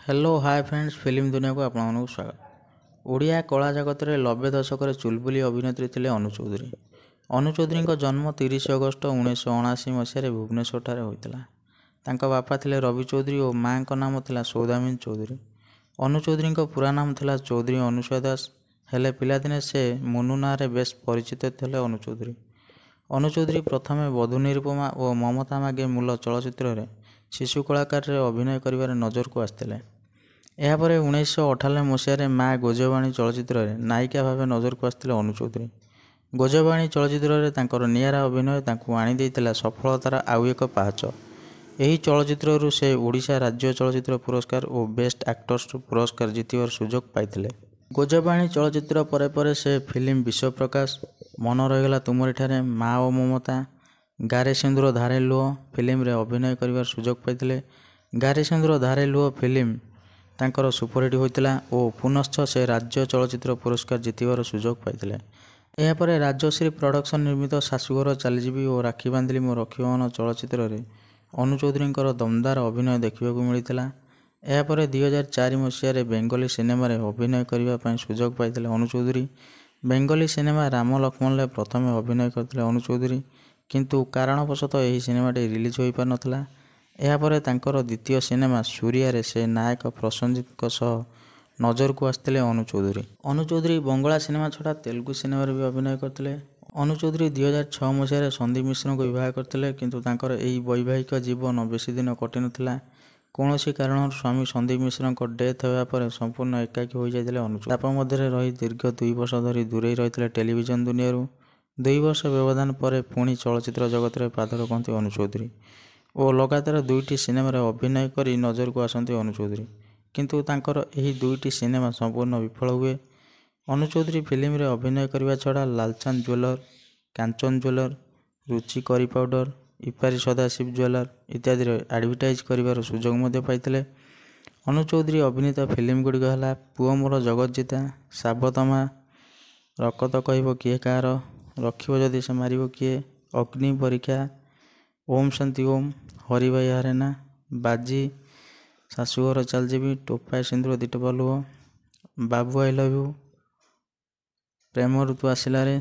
Hello hi friends, film ଦୁନିଆକୁ ଆପଣମାନଙ୍କୁ ସ୍ୱାଗତ। ଓଡ଼ିଆ କଳା ଜଗତରେ 90 ଦଶକରେ ଚୁଲବୁଲି ଅଭିନେତ୍ରୀ ଥିଲେ ଅନୁ ଚୌଧୁରୀ। ଅନୁ ଚୌଧୁରୀଙ୍କ ଜନ୍ମ 30 ଅଗଷ୍ଟ 1979 ମସିହାରେ ଭୁବନେଶ୍ୱରଠାରେ ହୋଇଥିଲା। ତାଙ୍କ ବାପା ଥିଲେ ରବି ଚୌଧୁରୀ ଓ ମାଆଙ୍କ ନାମ ଥିଲା ସୌଦାମିନୀ ଚୌଧୁରୀ। ଅନୁ ଚୌଧୁରୀଙ୍କ ପୁରା ନାମ ଥିଲା ଚୌଧୁରୀ ଅନୁସୂୟା ଦାସ। ହେଲେ ପିଲାଦିନେ ସେ ମୁନୁ ନାଁରେ ବେଶ୍ ପରିଚିତ ଥିଲେ ଅନୁଚୌଧୁରୀ ଚୌଧୁରୀ। ଅନୁ ଚୌଧୁରୀ ପ୍ରଥମେ ବଧୂ ନିରୁପମା ଓ ମମତା ମାଗେ ମୂଲ ଚଳଚ୍ଚିତ୍ରରେ ଶିଶୁ କଳାକାରରେ ଅଭିନୟ କରିବାରେ ନଜରକୁ ଆସିଥିଲେ। ଏହାପରେ 1998 ମସିହାରେ ମା ଗୋଜବାଣୀ ଚଳଚ୍ଚିତ୍ରରେ ନାୟିକା ଭାବେ ନଜରକୁ ଆସିଥିଲେ ଅନୁ ଚୌଧୁରୀ। ଗୋଜବାଣୀ ଚଳଚ୍ଚିତ୍ରରେ ତାଙ୍କର ନିଆରା ଅଭିନୟ ତାଙ୍କୁ ଆଣିଦେଇଥିଲା ସଫଳତାର ଆଉ ଏକ ପାହାଚ। ଏହି ଚଳଚ୍ଚିତ୍ରରୁ ସେ ଓଡ଼ିଶା ରାଜ୍ୟ ଚଳଚ୍ଚିତ୍ର ପୁରସ୍କାର ଓ ବେଷ୍ଟ ଆକ୍ଟର୍ସ ପୁରସ୍କାର ଜିତିବାର ସୁଯୋଗ ପାଇଥିଲେ। ଗୋଜବାଣୀ ଚଳଚ୍ଚିତ୍ର ପରେ ପରେ ସେ ଫିଲ୍ମ ବିଶ୍ୱପ୍ରକାଶ, ମନ ରହିଗଲା ତୁମରିଠାରେ, ମା ଓ ମମତା, ଗାରେ ସିନ୍ଦୁର ଧାରେ ଲୁହ ଫିଲ୍ମରେ ଅଭିନୟ କରିବାର ସୁଯୋଗ ପାଇଥିଲେ। ଗାରେ ସିନ୍ଦୁର ଧାରେ ଲୁହ ଫିଲ୍ମ ତାଙ୍କର ସୁପରହିଟ୍ ହୋଇଥିଲା ଓ ପୁନଶ୍ଚ ସେ ରାଜ୍ୟ ଚଳଚ୍ଚିତ୍ର ପୁରସ୍କାର ଜିତିବାର ସୁଯୋଗ ପାଇଥିଲେ। ଏହାପରେ ରାଜଶ୍ରୀ ପ୍ରଡକ୍ସନ୍ ନିର୍ମିତ ଶାଶୁଘର ଚାଲିଯିବି ଓ ରାକ୍ଷୀ ବାନ୍ଧିଲି ମୋ ରଖିବ ମନ ଚଳଚ୍ଚିତ୍ରରେ ଅନୁ ଚୌଧୁରୀଙ୍କର ଦମଦାର ଅଭିନୟ ଦେଖିବାକୁ ମିଳିଥିଲା। ଏହାପରେ 2004 ମସିହାରେ ବେଙ୍ଗଲୀ ସିନେମାରେ ଅଭିନୟ କରିବା ପାଇଁ ସୁଯୋଗ ପାଇଥିଲେ ଅନୁଚୌଧୁରୀ ଚୌଧୁରୀ। ବେଙ୍ଗଲୀ ସିନେମା ରାମ ଲକ୍ଷ୍ମଣରେ ପ୍ରଥମେ ଅଭିନୟ କରିଥିଲେ ଅନୁଚୌଧୁରୀ ଚୌଧୁରୀ, କିନ୍ତୁ କାରଣବଶତଃ ଏହି ସିନେମାଟି ରିଲିଜ୍ ହୋଇପାରିନଥିଲା। ଏହାପରେ ତାଙ୍କର ଦ୍ୱିତୀୟ ସିନେମା ସୁରିଆରେ ସେ ନାୟକ ପ୍ରସେନଜିତଙ୍କ ସହ ନଜରକୁ ଆସିଥିଲେ ଅନୁଚୌଧୁରୀ ଚୌଧୁରୀ। ଅନୁ ଚୌଧୁରୀ ବଙ୍ଗଳା ସିନେମା ଛଡ଼ା ତେଲୁଗୁ ସିନେମାରେ ବି ଅଭିନୟ କରିଥିଲେ। ଅନୁ ଚୌଧୁରୀ 2006 ମସିହାରେ ସନ୍ଦୀପ ମିଶ୍ରଙ୍କୁ ବିବାହ କରିଥିଲେ, କିନ୍ତୁ ତାଙ୍କର ଏହି ବୈବାହିକ ଜୀବନ ବେଶୀ ଦିନ କଟିନଥିଲା। କୌଣସି କାରଣରୁ ସ୍ୱାମୀ ସନ୍ଦୀପ ମିଶ୍ରଙ୍କ ଡେଥ୍ ହେବା ପରେ ସମ୍ପୂର୍ଣ୍ଣ ଏକାକୀ ହୋଇଯାଇଥିଲେ ଅନୁଚୌଧୁରୀ। ଚାପ ମଧ୍ୟରେ ରହି ଦୀର୍ଘ 2 ବର୍ଷ ଧରି ଦୂରେଇ ରହିଥିଲେ ଟେଲିଭିଜନ ଦୁନିଆରୁ। 2 ବର୍ଷ ବ୍ୟବଧାନ ପରେ ପୁଣି ଚଳଚ୍ଚିତ୍ର ଜଗତରେ ପାଦ ରଖନ୍ତି ଅନୁଚୌଧୁରୀ ଚୌଧୁରୀ ଓ ଲଗାତାର 2ଟି ସିନେମାରେ ଅଭିନୟ କରି ନଜରକୁ ଆସନ୍ତି ଅନୁଚୌଧୁରୀ ଚୌଧୁରୀ। କିନ୍ତୁ ତାଙ୍କର ଏହି 2ଟି ସିନେମା ସମ୍ପୂର୍ଣ୍ଣ ବିଫଳ ହୁଏ। ଅନୁଚୌଧୁରୀ ଚୌଧୁରୀ ଫିଲ୍ମରେ ଅଭିନୟ କରିବା ଛଡ଼ା Lalchand jeweller, Kanchan jeweller, Ruchi curry powder, Ipari Sadashiv jeweller ଇତ୍ୟାଦିରେ ଆଡ଼ଭର୍ଟାଇଜ୍ କରିବାର ସୁଯୋଗ ମଧ୍ୟ ପାଇଥିଲେ। ଅନୁଚୌଧୁରୀ ଚୌଧୁରୀ ଅଭିନୀତ ଫିଲ୍ମଗୁଡ଼ିକ ହେଲା ପୁଅ ମୋର ଜଗତଜିତା, ସାବତ ମା, ରକତ କହିବ କିଏ କାହାର, ରଖିବ ଯଦି ସେ ମାରିବ କିଏ, ଅଗ୍ନି ପରୀକ୍ଷା, ଓମ୍ ଶାନ୍ତି ଓମ୍, ହରି ଭାଇ ହାରେନା, ବାଜି, ଶାଶୁଘର ଚାଲିଯିବି, ଟୋପାଏ ସିନ୍ଦୁର ଦି ଟୋପା ଲୁହ, ବାବୁ I love you, ପ୍ରେମ ଋତୁ ଆସିଲାରେ,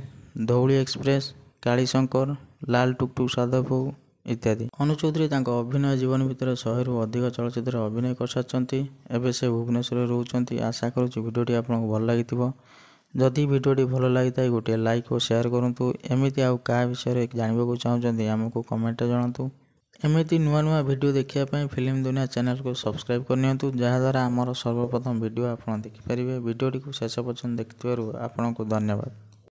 ଧଉଳି ଏକ୍ସପ୍ରେସ୍, କାଳିଶଙ୍କର, ଲାଲ ଟୁକଟୁକ ସାଧବ ବୋହୂ ଇତ୍ୟାଦି। ଅନୁଚୌଧୁରୀ ଚୌଧୁରୀ ତାଙ୍କ ଅଭିନୟ ଜୀବନ ଭିତରେ 100ରୁ ଅଧିକ ଚଳଚ୍ଚିତ୍ରରେ ଅଭିନୟ କରିସାରିଛନ୍ତି। ଏବେ ସେ ଭୁବନେଶ୍ୱରରେ ରହୁଛନ୍ତି। ଆଶା କରୁଛି ଭିଡ଼ିଓଟି ଆପଣଙ୍କୁ ଭଲ ଲାଗିଥିବ। ଯଦି ଭିଡ଼ିଓଟି ଭଲ ଲାଗିଥାଏ ଗୋଟିଏ ଲାଇକ୍ ଓ ସେୟାର କରନ୍ତୁ। ଏମିତି ଆଉ କାହା ବିଷୟରେ ଜାଣିବାକୁ ଚାହୁଁଛନ୍ତି ଆମକୁ କମେଣ୍ଟରେ ଜଣାନ୍ତୁ। ଏମିତି ନୂଆ ନୂଆ ଭିଡ଼ିଓ ଦେଖିବା ପାଇଁ ଫିଲ୍ମ ଦୁନିଆ ଚ୍ୟାନେଲକୁ ସବସ୍କ୍ରାଇବ୍ କରିନିଅନ୍ତୁ, ଯାହାଦ୍ୱାରା ଆମର ସର୍ବପ୍ରଥମ ଭିଡ଼ିଓ ଆପଣ ଦେଖିପାରିବେ। ଭିଡ଼ିଓଟିକୁ ଶେଷ ପର୍ଯ୍ୟନ୍ତ ଦେଖିଥିବାରୁ ଆପଣଙ୍କୁ ଧନ୍ୟବାଦ।